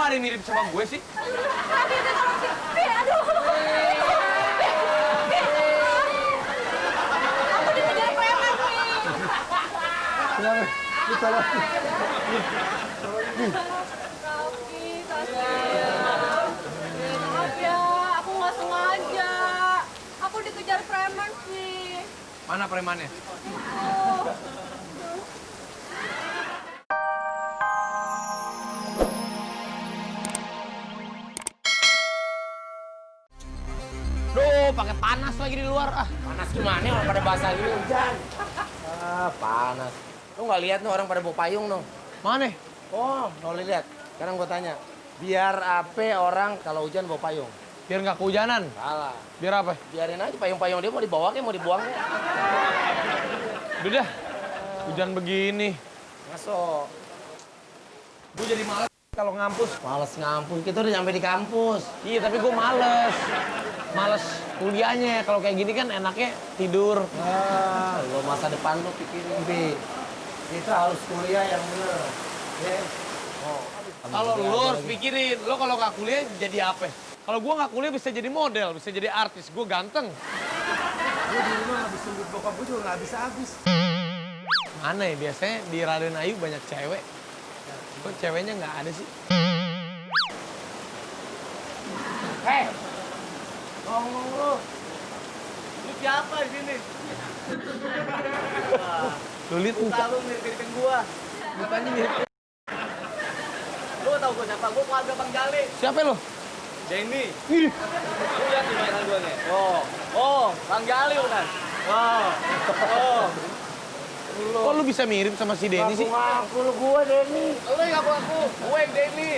ada yang mirip sama gue sih? Aduh. Aku dikejar preman nih. Kenapa? Lu salah. Raffi, Tasya. Maaf ya, aku nggak sengaja. Aku dikejar preman sih. Mana premannya? Oh. Duh, pakai panas lagi di luar. Ah, Panas gimana orang pada basah gini hujan. Panas. Lu nggak lihat nih orang pada bawa payung no? mana? Oh, nggak lihat. Sekarang gua tanya. Biar apa orang kalau hujan bawa payung? Biar nggak kehujanan. Salah. Biar apa? Biarin aja payung-payung dia mau dibawa ke mau dibuang ke. Udah dah. Hujan begini. Masuk. Gue jadi malas kalau ngampus. Males ngampus. Kita udah nyampe di kampus. Iya, tapi gue males. Males kuliahnya. Kalau kayak gini kan enaknya tidur. Lo masa depan lo pikirin, Bi. Kita harus kuliah yang bener. Ya. Oh. Kalau lo harus pikirin, lo kalau nggak kuliah jadi apa? Kalau gue nggak kuliah bisa jadi model, bisa jadi artis. Gue ganteng. Gue di rumah ngabisin duit bokap gue juga nggak habis-habis. Mana ya? Biasanya di Raden Ayu banyak cewek. Kok ceweknya nggak ada sih? Hei! Ngomong lu. Lu siapa di sini? Lo lihat muka. Lu mirip-miripin gua. Mukanya mirip. Lu tau gua siapa? Gua keluarga Bang Jali. Siapa lo? Denny. Ih, Lu lihat di belakang gua nih. Oh, Bang Jali bukan? Oh. kok lu bisa mirip sama si Denny sih? Ngaku lu gue, Denny. Lu yang ngaku, gue yang Denny.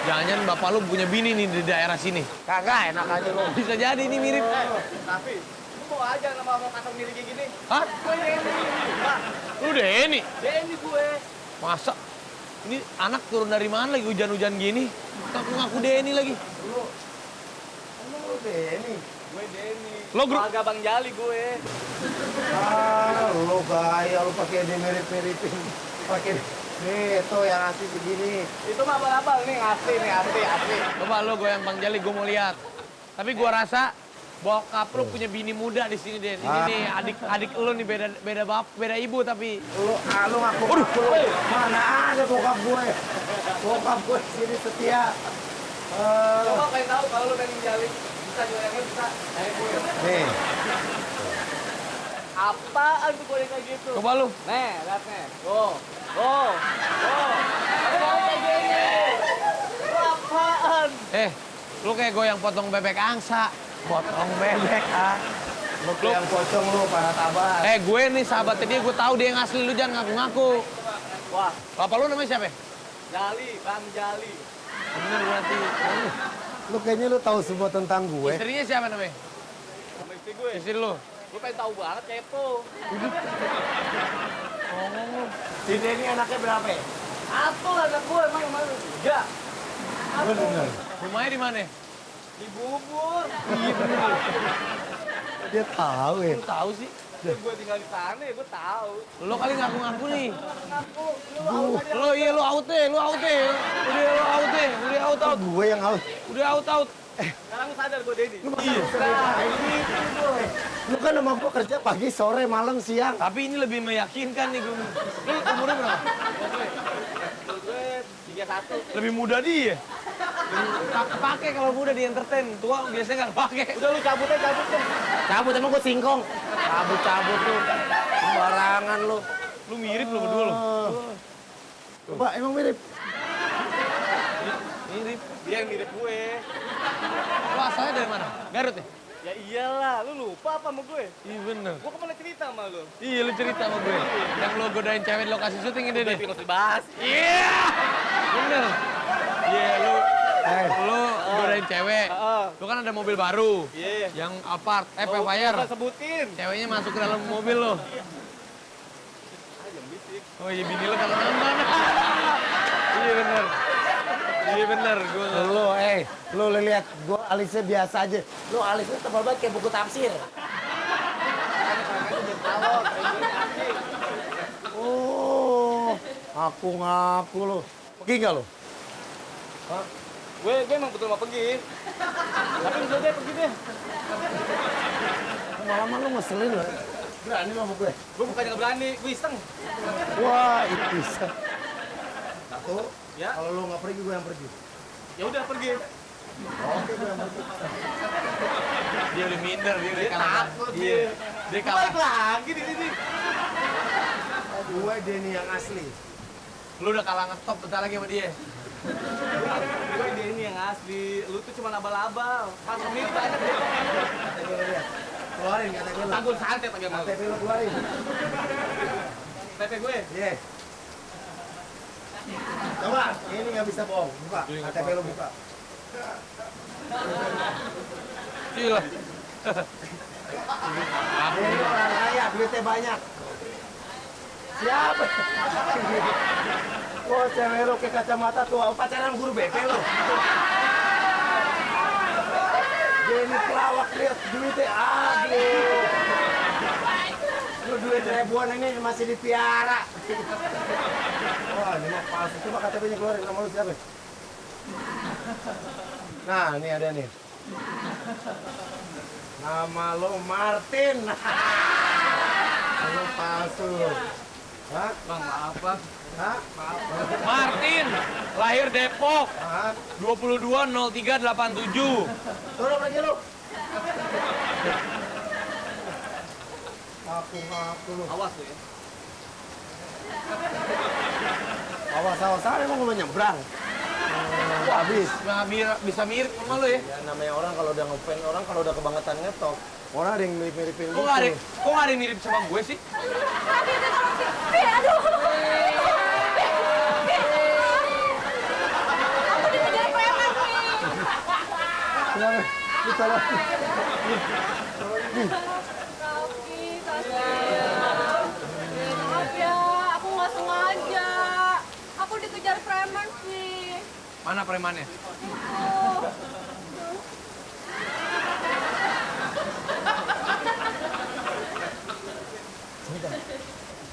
Jangan bapak lu punya bini nih di daerah sini. Kagak, enak aja lu. Bisa jadi ini mirip. Tapi, lu mau aja nama mau kasar mirip kayak gini. Hah? Gue Denny. Pak, Lu Denny? Denny gue. Masa? Ini anak turun dari mana lagi hujan-hujan gini? Ngaku Denny lagi. Emang lu Denny? Gue Denny. Lo grup? Keluarga Bang Jali gue. Lu gaya, lu pakai dimirip-miripin. Pakai nih, tuh yang asli begini. Itu mah abang-abang nih, asli. Coba lo goyang Bang Jali, gue mau lihat. Tapi gue rasa bokap lu punya bini muda di sini, Den. Ini nih adik lu nih beda ibu tapi. Lu ngaku lu. Mana ada bokap gue? Bokap gue sini setia. Coba pengen tahu kalau lu pengen Jali. Bisa goyangnya bisa. Kayak gue. Nih. Apaan tuh goyang kayak gitu? Coba lu. Nih, lihat nih. Oh. Apa kayak gini? Lu apaan? Lu kayak goyang potong bebek angsa. Potong bebek, ah. Lu yang pocong lu, para tabar. Gue nih sahabatnya dia, gue tahu dia yang asli, lu jangan ngaku-ngaku. Wah, Bapak lu namanya siapa? Jali, Bang Jali. Bener berarti. Lu kayaknya lu tahu semua tentang gue. Istrinya siapa namanya? Sama istri gue. Istri lu. Lu pengen tahu banget kepo. Si Denny anaknya berapa ya? Satu lah anak gue, emang mana? Tiga. Bener. Rumahnya di mana? Di bubur. Dia tahu ya. Lu tahu sih. Gue tinggal di sana, gue tahu. Lu kali ngaku-ngaku nih. Ngaku, lu aja. Lu out deh. Udah out. Gue yang out. Udah out. Sekarang lu sadar gue Denny. Lu kan sama gue kerja pagi, sore, malam, siang. Tapi ini lebih meyakinkan nih gue. Lu umurnya berapa? Gue 31. Lebih muda dia. Pakai kalau muda di entertain. Tua biasanya nggak pakai. Udah lu cabut deh. Cabut, emang gue singkong. Cabut lu. Sembarangan lu. Lu mirip lu berdua lu. Coba, emang mirip. Mirip. Dia yang mirip gue. Lu asalnya dari mana? Garut ya? Ya iyalah, lu lupa apa sama gue? Iya bener. Gue kemana cerita sama lu? Iya lu cerita sama gue. Yang lu godain cewek di lokasi syuting ini deh. Tapi harus dibahas. Iya. Bener. Iya lu godain cewek. Lu kan ada mobil baru. Iya. Yang Alphard, Fire. Apa sebutin? Ceweknya masuk ke dalam mobil lo. Oh iya bini lo kalau nonton. Iya bener. Iya bener. Lu lihat, gue alisnya biasa aja. Lu alisnya tebal banget kayak buku tafsir. Oh, ngaku lu. Pergi nggak lu? Hah? Gue emang betul mau pergi. Tapi udah deh pergi deh. Lama-lama lu ngeselin loh. Berani lo sama gue? Gue bukannya nggak berani, gue iseng. Wah, itu bisa. Satu, Ya. kalau lu nggak pergi, gue yang pergi. Ya udah pergi. Oke, gue yang pergi. Dia udah minder, dia udah Dia kalah. takut Iya. dia. Dia Balik kalah. lagi di sini. Gue dia nih yang asli. Lu udah kalah ngetop bentar lagi sama dia. Gue dia ini yang asli. Lu tuh cuma abal-abal. Pas menit banyak deh. KTP lu lihat. Keluarin KTP lu. Tanggung santet lagi sama lu. KTP lu keluarin. PP gue. Iya. Coba, ini nggak bisa bohong. Buka, KTP lu buka. Gila. Ini orang kaya, duitnya banyak. Siapa? Oh, cewek lu ke kacamata tua, pacaran guru BP lu. Dia ini pelawak, lihat duitnya, aduh. Lu duit ribuan ini masih dipiara. Wah, ini mah palsu. Coba KTP-nya keluarin, nama lu siapa? Nah, ini ada nih. Nama lu Martin. Lu palsu. Hah? Bang, maaf bang. Hah? Martin, lahir Depok, Hah? 22.03.87. Turun lagi lu. Ngaku lu. Awas lu ya. Awas, awas, emang gue mau nyebrang. Habis. Nah, bisa mirip sama lu ya. Ya namanya orang kalau udah ngefans orang kalau udah kebangetan ngetok. Orang ada yang mirip-miripin Kok nggak ada yang mirip sama gue sih? Pi, aduh. Aku dikejar preman, Pi. Kenapa? Lu tolong. Raffi, kasihan. Maaf ya, aku nggak sengaja. Aku dikejar preman, Pi. Mana premannya? Oh.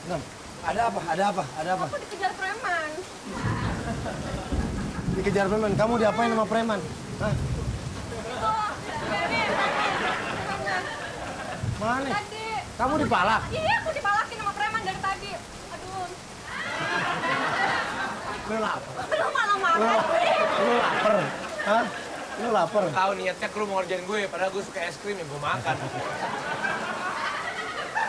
Nam, ada apa? Ada apa? Ada apa? Aku dikejar preman. Dikejar preman. Kamu diapain sama preman? Hah? Mana? Tadi. Kamu dipalak? Iya, aku dipalakin sama preman dari tadi. Aduh. Lu lapar? Lu malah marah, Pi. Lu lapar? Hah? Lu lapar? Tahu niatnya lu mau ngerjain gue, padahal gue suka es krim ya gue makan.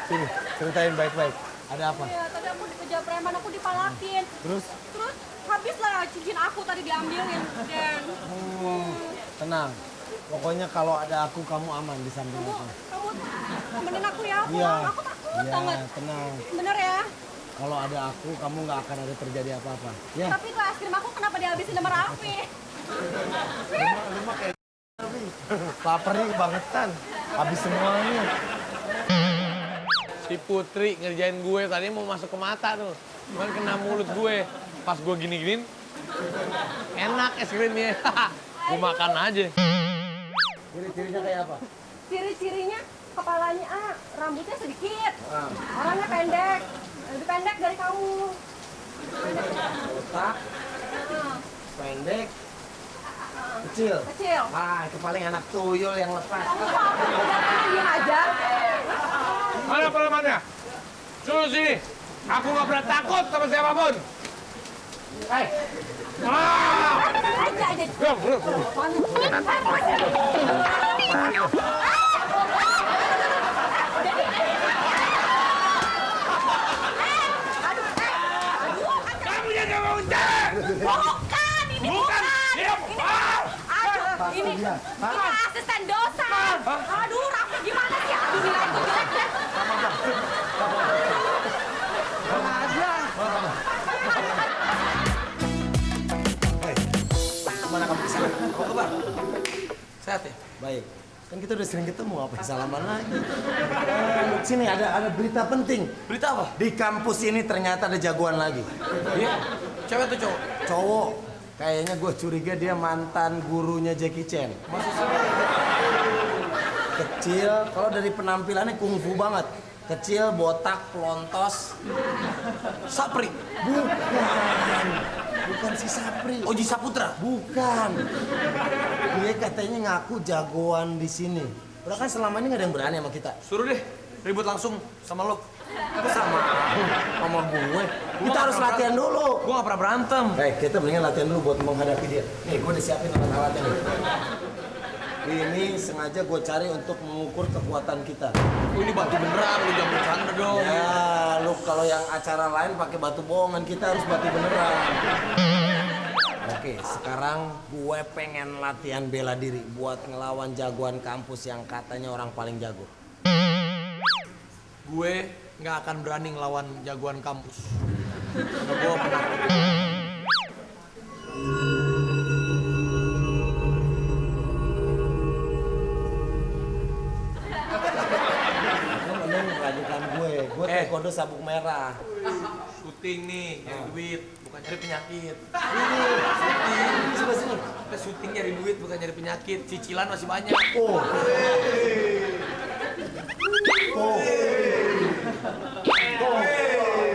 Sini, ceritain baik-baik. Ada apa? Iya, tadi aku dikejar preman, aku dipalakin. Terus? Terus habis lah cincin aku tadi diambilin. Dan Tenang. Pokoknya kalau ada aku, kamu aman di samping aku. kamu temenin aku ya Iya. pulang. Aku takut banget. Tenang. Bener ya? Kalau ada aku, kamu nggak akan ada terjadi apa-apa. Ya. Tapi kok es krim aku kenapa dihabisin sama Raffi? Laparnya kebangetan. Habis semuanya. Si Putri ngerjain gue, tadi mau masuk ke mata tuh. Cuman kena mulut gue. Pas gue gini-giniin, enak es krimnya. Gue makan aja. Ciri-cirinya kayak apa? Ciri-cirinya kepalanya rambutnya sedikit. Ah. Orangnya pendek. Lebih pendek dari kamu. Otak, Ah, pendek, kecil. kecil. Ah, itu paling anak tuyul yang lepas. Kamu kok apa jangan diem aja? Mana premannya? Suruh sini. Aku nggak pernah takut sama siapapun. Hai. Aja. Kamu jangan mau cek. Bukan, ini bukan. Diam. Aduh, ini asisten dosen. Aduh, Raffi gimana sih? Aduh, nilai itu jelek ya. Mana kamu kesana? Apa kabar? Sehat ya? Baik. Kan kita udah sering ketemu, apa yang salaman lagi? Sini ada berita penting. Berita apa? Di kampus ini ternyata ada jagoan lagi. Iya. Cewek tuh cowok? Cowok. Kayaknya gue curiga dia mantan gurunya Jackie Chan. Kecil, kalau dari penampilannya kungfu banget. Kecil, botak, pelontos. Sapri. Bukan. Bukan si Sapri. Oh, Ji Saputra. Bukan. Dia katanya ngaku jagoan di sini. Udah kan selama ini gak ada yang berani sama kita. Suruh deh, ribut langsung sama lo. Itu sama gue. Kita harus latihan dulu. Gue gak pernah berantem. Kita mendingan latihan dulu buat menghadapi dia. Nih, gue udah siapin alat-alatnya nih. Ini sengaja gue cari untuk mengukur kekuatan kita. Oh, ini batu beneran, lu jangan bercanda dong. Ya, lu kalau yang acara lain pakai batu bohongan, kita harus batu beneran. Oke, sekarang gue pengen latihan bela diri buat ngelawan jagoan kampus yang katanya orang paling jago. Gue nggak akan berani ngelawan jagoan kampus. Karena gue pernah. Lu mending ragukan gue taekwondo sabuk merah. Syuting nih, nyari duit, bukan nyari penyakit. Ini sebelah sini. Kita syuting nyari duit, bukan nyari penyakit. Cicilan masih banyak. Oh. Oh.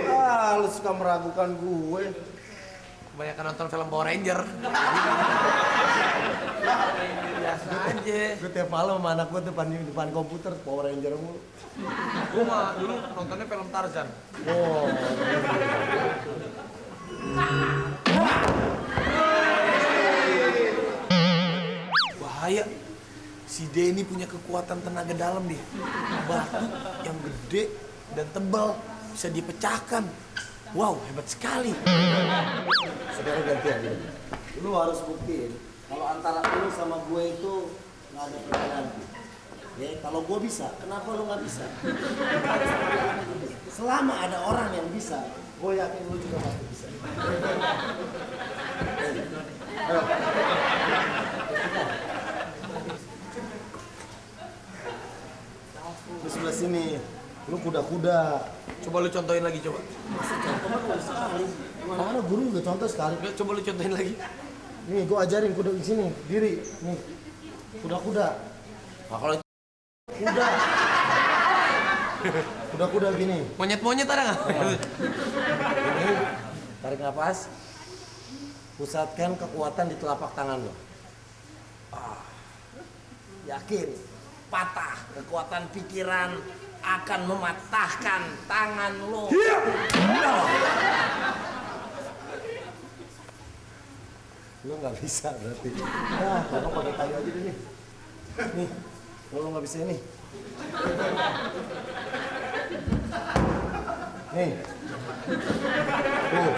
Ah, lu suka meragukan gue. Kebanyakan nonton film Power Ranger. Biasa aja. Gue tiap malam sama anak gue depan komputer Power Ranger mulu. Gue mah dulu nontonnya film Tarzan. Oh. Bahaya. Si Denny punya kekuatan tenaga dalam deh. Batu yang gede dan tebal bisa dipecahkan. Wow, hebat sekali. Sekarang gantian gitu. Lu harus buktiin kalau antara lu sama gue itu nggak ada perbedaan. Ya, kalau gue bisa, kenapa lu nggak bisa? Selama ada orang yang bisa, gue yakin lu juga pasti bisa. Ayo. Lu sebelah sini, lu kuda-kuda. Coba lu contohin lagi, coba. Mana guru udah contoh sekali. Nggak, coba lu contohin lagi. Nih, gue ajarin kuda di sini, diri. Nih, kuda-kuda. Nah, kalau Kuda. Kuda-kuda gini. monyet-monyet ada nggak? Ini, tarik nafas. Pusatkan kekuatan di telapak tangan lo. Yakin, patah. Kekuatan pikiran akan mematahkan tangan lo. Lo nggak bisa berarti. Nah, kalau pakai kayu aja deh nih. Nih, kalau lo nggak bisa ini. Nih. Tuh.